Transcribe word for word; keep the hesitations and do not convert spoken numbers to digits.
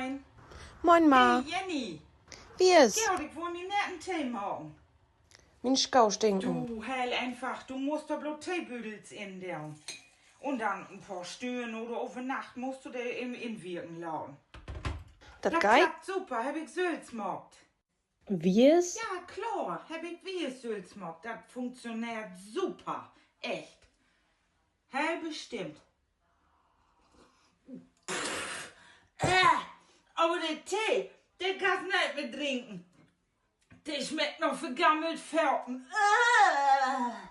Moin. Moin, Ma. Hey, Jenny. Wies? Gerd, ik wull mi nett en Tee maken. Mien Schoh stinken. Du, heel eenfach. Du musst dor bloot Teebüdels in doon. Un denn en poor Stünnen oder över Nacht musst du de even inwirken laten. Dat geiht? Dat klappt super. Heff ik sülvst maakt. Wies? Ja, kloor. Heff ik wies sülvst maakt. Dat funktioneert super. Echt. Heel bestimmt. Äh, aver de Tee, de kannst neet mehr drinken. De smeckt na vergammelt Foten. Äh.